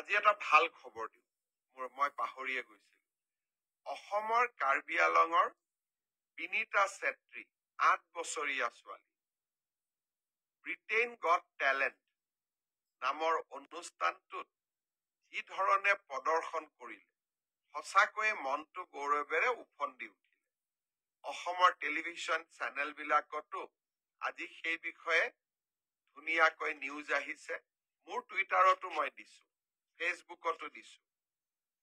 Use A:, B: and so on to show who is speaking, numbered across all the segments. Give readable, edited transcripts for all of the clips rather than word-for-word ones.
A: আজি এটা ভাল খবৰ দিওঁ, মই পাহৰিয়ে গৈছিলো। অসমৰ কাৰ্বি আলঙৰ বিনীতা চেত্ৰী, 8 বছৰীয়া ছোৱালী, ব্ৰিটেইন গট টেলেণ্ট নামৰ অনুষ্ঠানটোত যি ধৰণে প্ৰদৰ্শন কৰিলে, সঁচাকৈয়ে মনটো গৌৰৱেৰে উফন্দি উঠিলে। অসমৰ টেলিভিশ্যন চেনেলবিলাকতো আজি সেই বিষয়ে ধুনীয়াকৈ নিউজ আহিছে। মোৰ টুইটাৰতো মই দিছো, ফেচবুকতো দিছো,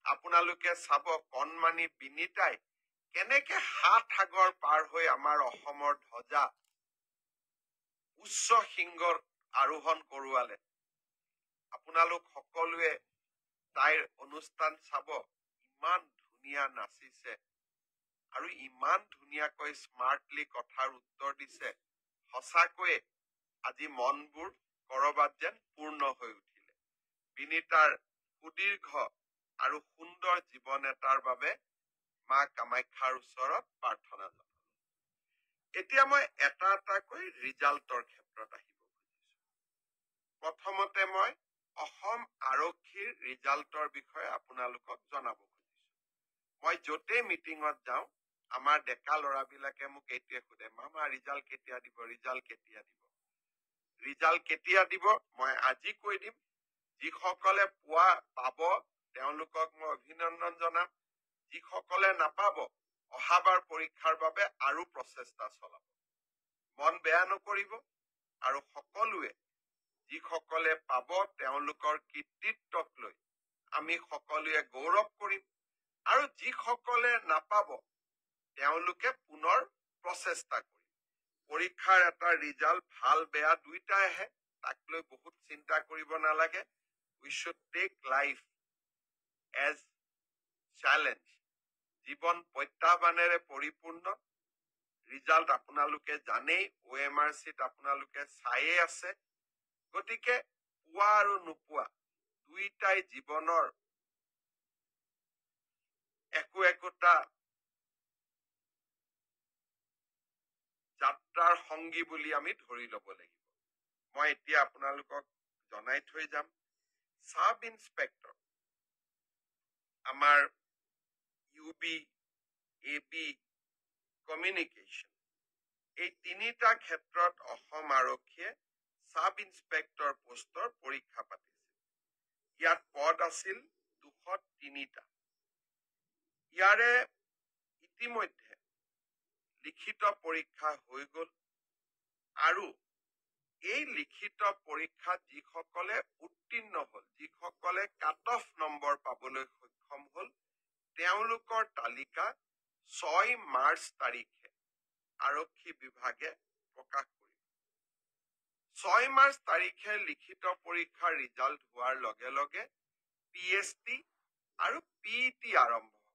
A: আপোনালোকে চাব কণমানি বিনীতাই কেনেকে 7 সাগৰ পাৰ হৈ আমাৰ অসমৰ ধ্বজা উচ্চ শৃংগত আৰোহণ কৰোৱালে। আপোনালোক সকলোৱে তাইৰ অনুষ্ঠান চাব, ইমান ধুনীয়া নাচিছে আৰু ইমান ধুনীয়াকৈ স্মাৰ্টলি কথাৰ উত্তৰ দিছে। সঁচাকৈয়ে আজি মনবোৰ কৰবাত যেন পূৰ্ণ হৈ উঠিলে। বিনীতাৰ সুদীৰ্ঘ আৰু সুন্দৰ জীৱন এটাৰ বাবে মা কামাখ্যাৰ ওচৰত প্ৰাৰ্থনা জনালো। এতিয়া মই এটা এটাকৈ ৰিজাল্টৰ ক্ষেত্ৰত আহিব খুজিছো। প্ৰথমতে মই অসম আৰক্ষীৰ ৰিজাল্টৰ বিষয়ে আপোনালোকক জনাব খুজিছো। মই য'তেই মিটিঙত যাওঁ, আমাৰ ডেকা ল'ৰাবিলাকে মোক এইটোৱে সোধে, মামা ৰিজাল্ট কেতিয়া দিব, ৰিজাল্ট কেতিয়া দিব, ৰিজাল্ট কেতিয়া দিব? মই আজি কৈ দিম। যিসকলে পোৱা পাব তেওঁলোকক মই অভিনন্দন জনাম, যিসকলে নাপাব অহাবাৰ পৰীক্ষাৰ বাবে আৰু প্ৰচেষ্টা চলাব। মন বেয়া নকৰিব। আৰু সকলোৱে যিসকলে পাব তেওঁলোকৰ কৃতিত্বক লৈ আমি সকলোৱে গৌৰৱ কৰিম, আৰু যিসকলে নাপাব তেওঁলোকে পুনৰ প্ৰচেষ্টা কৰিব। পৰীক্ষাৰ এটা ৰিজাল্ট ভাল বেয়া দুইটাই আহে, তাক লৈ বহুত চিন্তা কৰিব নালাগে। We should take life as challenge. জীৱন প্ৰত্যাহ্বানেৰে পৰিপূৰ্ণ। ৰিজাল্ট আপোনালোকে জানেই, OMR sheet আপোনালোকে চায়ে আছে। গতিকে পোৱা আৰু নোপোৱা দুইটাই জীৱনৰ একো একোটা যাত্ৰাৰ সংগী বুলি আমি ধৰি ল'ব লাগিব। মই এতিয়া আপোনালোকক জনাই থৈ যাম, চাব ইন্সপেক্টৰ আমাৰ U B, A B, communication এই তিনিটা ক্ষেত্ৰত অসম আৰক্ষীয়ে চাব ইন্সপেক্টৰ পোষ্টৰ পৰীক্ষা পাতিছিল। ইয়াত পদ আছিল 203টা। ইয়াৰে ইতিমধ্যে লিখিত পৰীক্ষা হৈ গ'ল, আৰু এই লিখিত পৰীক্ষাত যিসকলে উত্তীৰ্ণ হ'ল, যিসকলে কাট অফ নম্বৰ পাবলৈ সক্ষম হ'ল, তেওঁলোকৰ তালিকা 6 মাৰ্চ তাৰিখে আৰক্ষী বিভাগে প্ৰকাশ কৰিব। 6 মাৰ্চ তাৰিখে লিখিত পৰীক্ষাৰ ৰিজাল্ট হোৱাৰ লগে লগে PST আৰু PET আৰম্ভ হ'ব,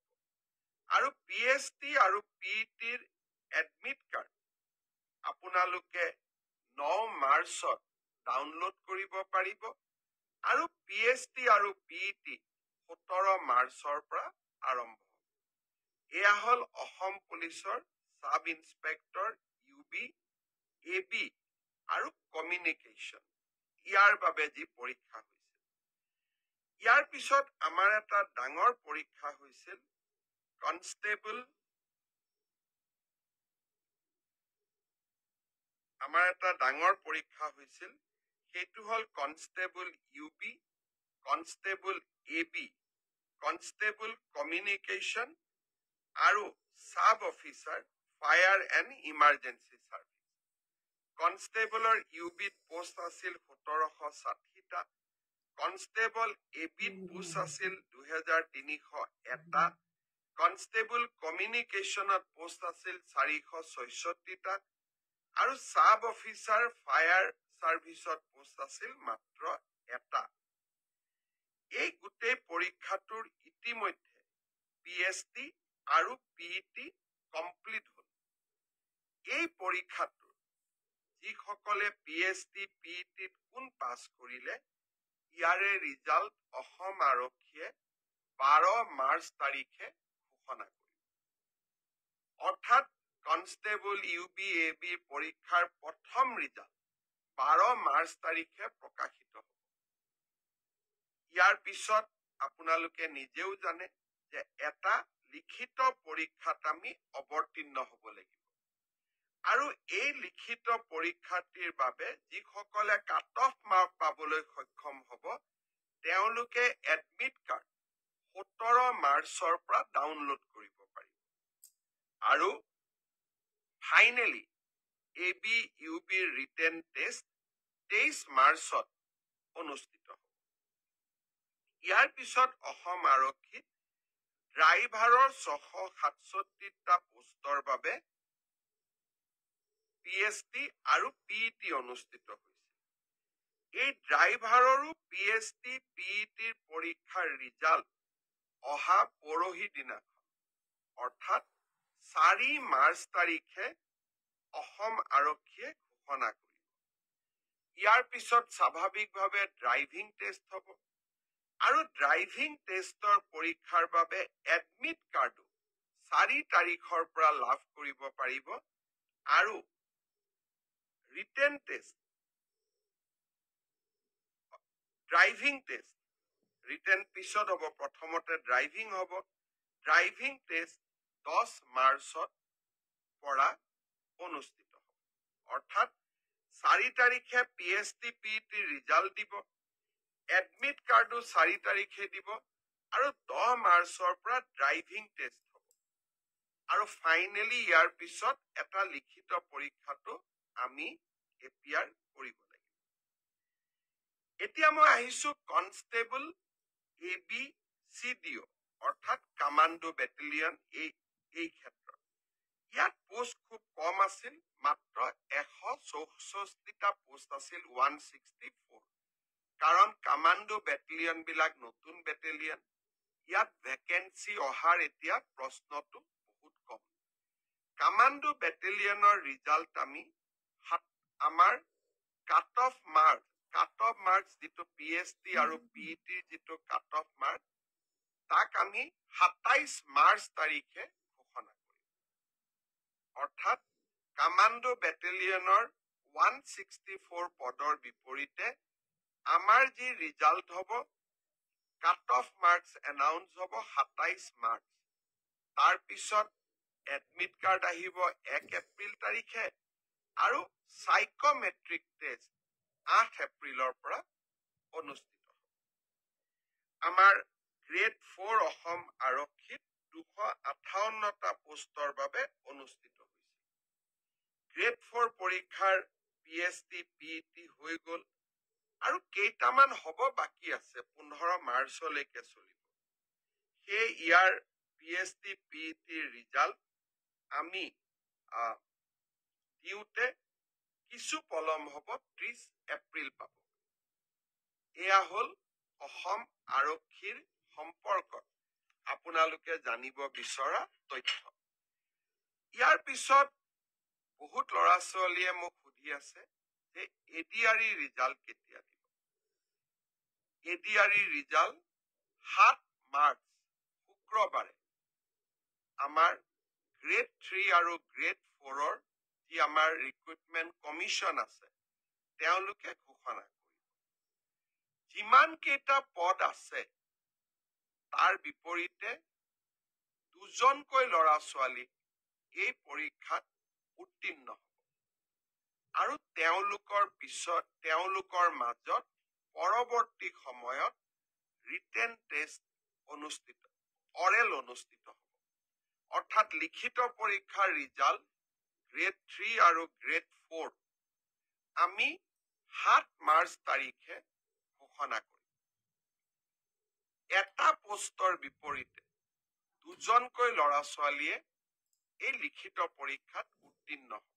A: আৰু PST আৰু PETৰ এডমিট কাৰ্ড আপোনালোকে 9 মাৰ্চত ডাউনলোড কৰিব পাৰিব, আৰু PST আৰু PET 17 মাৰ্চৰ পৰা আৰম্ভ হ'ব। এয়া হ'ল অসম পুলিচৰ sub inspector U B, A B আৰু কমিউনিকেশ্যন ইয়াৰ বাবে যি পৰীক্ষা হৈছিল। ইয়াৰ পিছত আমাৰ এটা ডাঙৰ পৰীক্ষা হৈছিল কনষ্টেবল, আমাৰ এটা ডাঙৰ পৰীক্ষা হৈছিল, সেইটো হ'ল constable U B, constable A B, constable communication আৰু sub officer fire and emergency service. কনষ্টেবলৰ U বিত পোষ্ট আছিল 1760টা, কনষ্টেবল এ বিত পোষ্ট আছিল 2301টা, কনষ্টেবল কমিউনিকেশ্যনত পোষ্ট আছিল 466টা, আৰু চাব অফিচাৰ ফায়াৰ চাৰ্ভিচত পোষ্ট আছিল মাত্ৰ এটা। এই গোটেই পৰীক্ষাটোৰ ইতিমধ্যে PST আৰু PET complete হ'ল। এই পৰীক্ষাটোৰ যিসকলে PST, PET ত কোন পাছ কৰিলে, ইয়াৰে ৰিজাল্ট অসম আৰক্ষীয়ে 12 মাৰ্চ তাৰিখে ঘোষণা কৰিব। অৰ্থাৎ constable U B, A B পৰীক্ষাৰ প্ৰথম ৰিজাল্ট 12 মাৰ্চ তাৰিখে প্ৰকাশিত হ'ব। ইয়াৰ পিছত আপোনালোকে নিজেও জানে যে এটা লিখিত পৰীক্ষাত আমি অৱতীৰ্ণ হ'ব লাগিব আৰু এই লিখিত পৰীক্ষাটিৰ বাবে যিসকলে কাট অফ মাৰ্ক পাবলৈ সক্ষম হ'ব, তেওঁলোকে এডমিট কাৰ্ড 17 মাৰ্চৰ পৰা ডাউনলোড কৰিব পাৰিব। আৰু ফাইনেলি এ বি, ইউ বিৰ ৰিটেন টেষ্ট 23 মাৰ্চত অনুষ্ঠিত হ'ব। ইয়াৰ পিছত অসম আৰক্ষীত ড্ৰাইভাৰৰ 667টা পোষ্টৰ বাবে পি এছ টি আৰু পিইটি অনুষ্ঠিত হৈছে। এই ড্ৰাইভাৰৰো পি এছ টি, পিইটিৰ পৰীক্ষাৰ ৰিজাল্ট অহা পৰহি দিনাখন, অৰ্থাৎ 4 মাৰ্চ তাৰিখে অসম আৰক্ষীয়ে ঘোষণা কৰিব। ইয়াৰ পিছত স্বাভাৱিকভাৱে ড্ৰাইভিং টেষ্ট হ'ব আৰু ড্ৰাইভিং টেষ্টৰ পৰীক্ষাৰ বাবে এডমিট কাৰ্ডো 4 তাৰিখৰ পৰা লাভ কৰিব পাৰিব আৰু written test, driving test, written পিছত হ'ব, প্ৰথমতে ড্ৰাইভিং হ'ব। ড্ৰাইভিং টেষ্ট 10 মাৰ্চত পৰা অনুষ্ঠিত হ'ব। অৰ্থাৎ 4 তাৰিখে পি এছ টি, পিইটিৰ ৰিজাল্ট দিব, এডমিট কাৰ্ডো 4 তাৰিখে দিব আৰু 10 মাৰ্চৰ পৰা ড্ৰাইভিং টেষ্ট হ'ব আৰু ফাইনেলি ইয়াৰ পিছত এটা লিখিত পৰীক্ষাটো আমি এপিয়াৰ কৰিব লাগিব। এতিয়া মই আহিছো constable A B, C D অ', অৰ্থাৎ কামাণ্ডো বেটেলিয়ন। এই ক্ষেত্ৰত ইয়াত পোষ্ট খুব কম আছিল, মাত্ৰ 164টা পোষ্ট আছিল, 164। কাৰণ কামাণ্ডো বেটেলিয়ন বিলাক নতুন বেটেলিয়ন, ইয়াত ভেকেঞ্চি অহাৰ এতিয়া প্ৰশ্নটো বহুত কম। কামাণ্ডো বেটেলিয়নৰ ৰিজাল্ট আমি আমাৰ cut off marks, যিটো পি এছ টি আৰু পিইটিৰ যিটো কাট অফ মাৰ্ক, তাক আমি 27 মাৰ্চ তাৰিখে ঘোষণা কৰিম। অৰ্থাৎ কামাণ্ডো বেটেলিয়নৰ 164 পদৰ বিপৰীতে আমাৰ যি ৰিজাল্ট হ'ব, কাট অফ মাৰ্কছ এনাউন্স হ'ব 27 মাৰ্চ। তাৰপিছত এডমিট কাৰ্ড আহিব 1 এপ্ৰিল তাৰিখে আৰু চাইকমেট্ৰিক টেষ্ট 8 এপ্ৰিলৰ পৰা অনুষ্ঠিত হ'ব। আমাৰ গ্ৰেড 4 অসম আৰক্ষীত 258টা পোষ্টৰ বাবে অনুষ্ঠিত হৈছে। গ্ৰেড 4 পৰীক্ষাৰ পি এছ টি, পিইটি হৈ গ'ল আৰু কেইটামান হ'ব বাকী আছে, 15 মাৰ্চলৈকে চলিব। সেই ইয়াৰ পি এছ টি, পিইটিৰ ৰিজাল্ট আমি দিওঁতে কিছু পলম হ'ব, 30 এপ্ৰিল পাব। এয়া হ'ল অসম আৰক্ষীৰ সম্পৰ্কত আপোনালোকে জানিব বিচৰা তথ্য। ইয়াৰ পিছত বহুত ল'ৰা ছোৱালীয়ে মোক সুধি আছে যে A D R E result কেতিয়া দিব? A D R E result 7 March শুক্ৰবাৰে আমাৰ গ্ৰেড 3 আৰু গ্ৰেড 4ৰ যি আমাৰ ৰিক্ৰুটমেণ্ট কমিশ্যন আছে, তেওঁলোকে ঘোষণা কৰিব। যিমান কেইটা পদ আছে, তাৰ বিপৰীতে দুজনকৈ ল'ৰা ছোৱালী এই পৰীক্ষাত উত্তীৰ্ণ হ'ব আৰু তেওঁলোকৰ পিছত তেওঁলোকৰ মাজত পৰৱৰ্তী সময়ত ৰিটেন টেষ্ট অনুষ্ঠিত, অৰেল অনুষ্ঠিত হ'ব। অৰ্থাৎ লিখিত পৰীক্ষাৰ ৰিজাল্ট গ্ৰেড 3 আৰু গ্ৰেড 4 আমি 7 মাৰ্চ তাৰিখে ঘোষণা কৰিম। এটা পোষ্টৰ বিপৰীতে দুজনকৈ ল'ৰা ছোৱালীয়ে এই লিখিত পৰীক্ষাত উত্তীৰ্ণ হ'ব।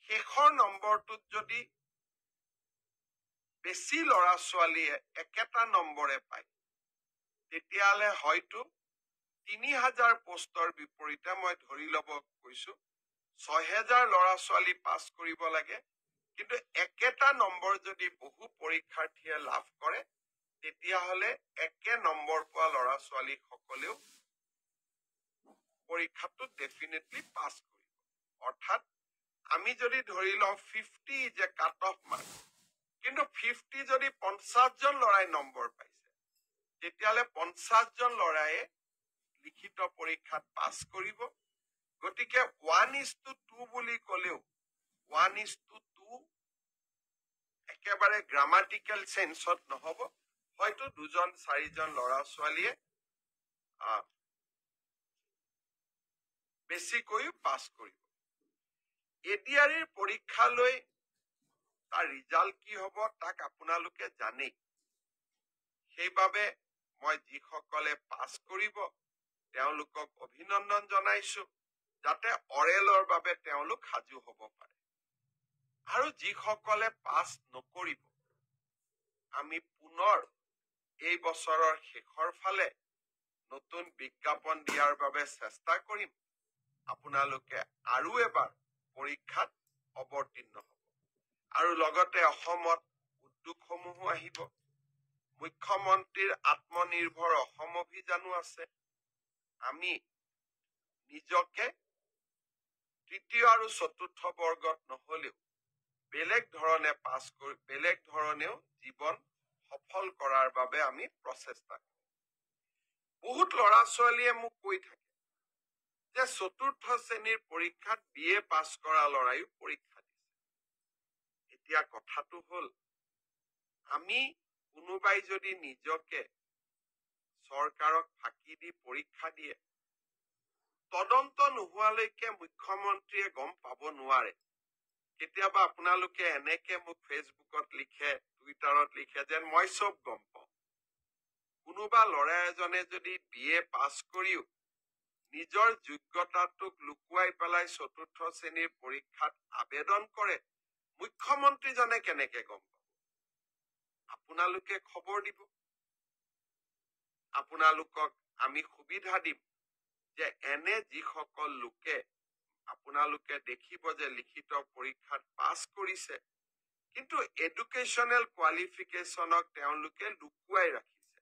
A: শেষৰ নম্বৰটোত যদি বেছি ল'ৰা ছোৱালীয়ে একেটা নম্বৰে পায়, তেতিয়াহ'লে হয়তো 3000 পোষ্টৰ বিপৰীতে, মই ধৰি ল'ব কৈছো, 6000 ল'ৰা ছোৱালী পাছ কৰিব লাগে। কিন্তু একেটা নম্বৰ যদি বহু পৰীক্ষাৰ্থীয়ে লাভ কৰে, তেতিয়াহ'লে একে নম্বৰ পোৱা ল'ৰা ছোৱালীসকলেও পৰীক্ষাটোত ডেফিনেটলি পাছ কৰিব। অৰ্থাৎ আমি যদি ধৰি লওঁ 50 is a cut off mark, কিন্তু 50 যদি 50জন ল'ৰাই নম্বৰ পাইছে তেতিয়াহ'লে 50জন ল'ৰায়ে লিখিত পৰীক্ষাত পাছ কৰিব। গতিকে 1:2 বুলি ক'লেও 1:2 একেবাৰে গ্ৰামাটিকেল চেন্সত নহ'ব, হয়তো 2জন 4জন ল'ৰা ছোৱালীয়ে বেছিকৈও পাছ কৰিব। এডিআৰিৰ পৰীক্ষালৈ তাৰ ৰিজাল্ট কি হ'ব তাক আপোনালোকে জানেই। সেইবাবে মই যিসকলে পাছ কৰিব তেওঁলোকক অভিনন্দন জনাইছো, যাতে অৰেলৰ বাবে তেওঁলোক সাজু হ'ব পাৰে। আৰু যিসকলে পাছ নকৰিব, আমি পুনৰ এই বছৰৰ শেষৰ ফালে নতুন বিজ্ঞাপন দিয়াৰ বাবে চেষ্টা কৰিম। আপোনালোকে আৰু এবাৰ পৰীক্ষাত অৱতীৰ্ণ হ'ব। আৰু লগতে অসমত উদ্যোগসমূহো আহিব। মুখ্যমন্ত্ৰীৰ আত্মনিৰ্ভৰ অসম অভিযানো আছে। আমি নিজকে তৃতীয় আৰু চতুৰ্থ বৰ্গত নহলেও বেলেগ ধৰণে পাছ কৰি বেলেগ ধৰণেও জীৱন সফল কৰাৰ বাবে আমি প্ৰচেষ্টা কৰিম। বহুত ল'ৰা ছোৱালীয়ে মোক কৈ থাকে যে চতুৰ্থ শ্ৰেণীৰ পৰীক্ষাত বি এ পাছ কৰা ল'ৰাইও পৰীক্ষা দিছে। এতিয়া কথাটো হ'ল, আমি কোনোবাই যদি নিজকে চৰকাৰক ফাঁকি দি পৰীক্ষা দিয়ে, তদন্ত নোহোৱালৈকে মুখ্যমন্ত্ৰীয়ে গম পাব নোৱাৰে। কেতিয়াবা আপোনালোকে এনেকে মোক ফেচবুকত লিখে, টুইটাৰত লিখে যেন মই চব গম পাওঁ। কোনোবা ল'ৰা এজনে যদি বি এ পাছ কৰিও নিজৰ যোগ্যতাটোক লুকুৱাই পেলাই চতুৰ্থ শ্ৰেণীৰ পৰীক্ষাত আবেদন কৰে, মুখ্যমন্ত্ৰীজনে কেনেকে গম পাব? আপোনালোকে খবৰ দিব। আপোনালোকক আমি সুবিধা দিম যে এনে যিসকল লোকে আপোনালোকে দেখিব যে লিখিত পৰীক্ষাত পাছ কৰিছে, কিন্তু এডুকেশ্যনেল কোৱালিফিকেশ্যনক তেওঁলোকে লুকুৱাই ৰাখিছে,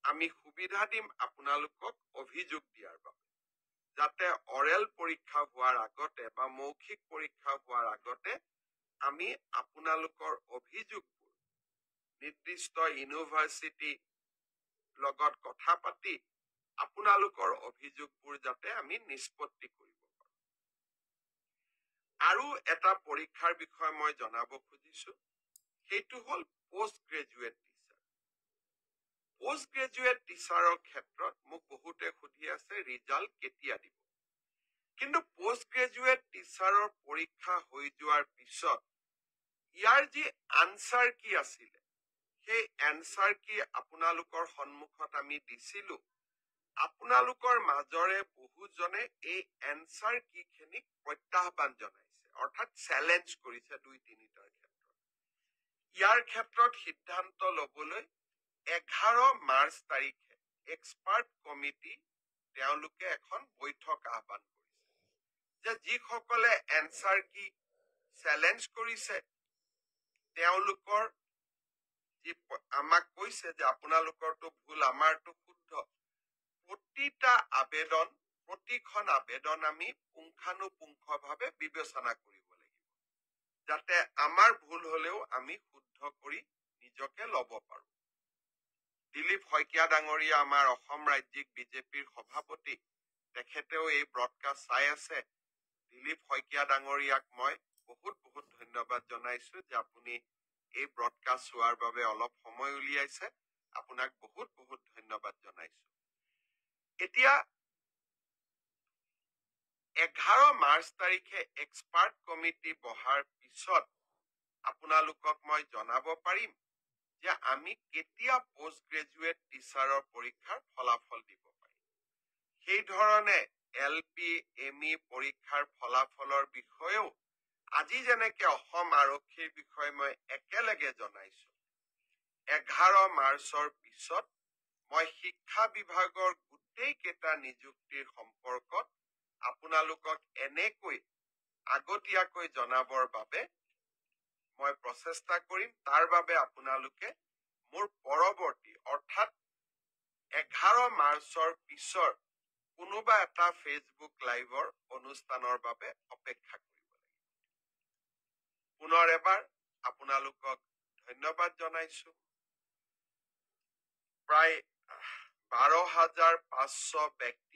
A: আমি সুবিধা দিম আপোনালোকক অভিযোগ দিয়াৰ বাবে, যাতে অৰেল পৰীক্ষা হোৱাৰ আগতে বা মৌখিক পৰীক্ষা হোৱাৰ আগতে আমি আপোনালোকৰ অভিযোগবোৰ নিৰ্দিষ্ট ইউনিভাৰ্চিটি লগত কথা পাতি আপোনালোকৰ অভিযোগবোৰ যাতে আমি নিষ্পত্তি কৰিব পাৰোঁ। আৰু এটা পৰীক্ষাৰ বিষয়ে মই জনাব খুজিছো, সেইটো হ'ল post graduate teacher. Post graduate টিচাৰৰ ক্ষেত্ৰত মোক বহুতে সুধি আছে ৰিজাল্ট কেতিয়া দিব। কিন্তু পোষ্ট গ্ৰেজুৱেট টিচাৰৰ পৰীক্ষা হৈ যোৱাৰ পিছত ইয়াৰ যি আনচাৰ কি আছিলে, সেই এনচাৰ কি আপোনালোকৰ সন্মুখত আমি দিছিলো। আপোনালোকৰ মাজৰে বহুজনে এই এনচাৰ কিখিনিক প্ৰত্যাহ্বান জনাইছে, অৰ্থাৎ চেলেঞ্জ কৰিছে 2-3টাৰ ক্ষেত্ৰত। ইয়াৰ ক্ষেত্ৰত সিদ্ধান্ত ল'বলৈ 11 মাৰ্চ তাৰিখে এক্সপাৰ্ট কমিটি তেওঁলোকে এখন বৈঠক আহ্বান কৰিছে যে যিসকলে এনচাৰ কি চেলেঞ্জ কৰিছে তেওঁলোকৰ যি আমাক কৈছে যে আপোনালোকৰটো ভুল, আমাৰটো শুদ্ধ, প্ৰতিটা আবেদন, প্ৰতিখন আবেদন আমি পুংখানুপুংখভাৱে বিবেচনা কৰিব লাগিব, যাতে আমাৰ ভুল হলেও আমি শুদ্ধ কৰি নিজকে ল'ব পাৰো। দিলীপ শইকীয়া ডাঙৰীয়া আমাৰ অসম ৰাজ্যিক বিজেপিৰ সভাপতি, তেখেতেও এই ব্ৰডকাষ্ট চাই আছে। দিলীপ শইকীয়া ডাঙৰীয়াক মই বহুত বহুত ধন্যবাদ জনাইছো যে আপুনি এই ব্ৰডকাষ্ট চোৱাৰ বাবে অলপ সময় উলিয়াইছে। আপোনাক বহুত বহুত ধন্যবাদ জনাইছো। এতিয়া 11 মাৰ্চ তাৰিখে এক্সপাৰ্ট কমিটি বহাৰ পিছত আপোনালোকক মই জনাব পাৰিম যে আমি কেতিয়া পোষ্ট গ্ৰেজুৱেট টিচাৰৰ পৰীক্ষাৰ ফলাফল দিব পাৰিম। সেইধৰণে এল পি, এম ই পৰীক্ষাৰ ফলাফলৰ বিষয়েও আজি যেনেকে অসম আৰক্ষীৰ বিষয়ে মই একেলগে জনাইছো, 11 মাৰ্চৰ পিছত মই শিক্ষা বিভাগৰ গোটেইকেইটা নিযুক্তিৰ সম্পৰ্কত আপোনালোকক এনেকৈ আগতীয়াকৈ জনাবৰ বাবে মই প্ৰচেষ্টা কৰিম। তাৰ বাবে আপোনালোকে মোৰ পৰৱৰ্তী অৰ্থাৎ 11 মাৰ্চৰ পিছৰ কোনোবা এটা ফেচবুক লাইভৰ অনুষ্ঠানৰ বাবে অপেক্ষা কৰিব লাগিব। পুনৰ এবাৰ আপোনালোকক ধন্যবাদ জনাইছো। প্ৰায় 12,500 ব্যক্তিয়ে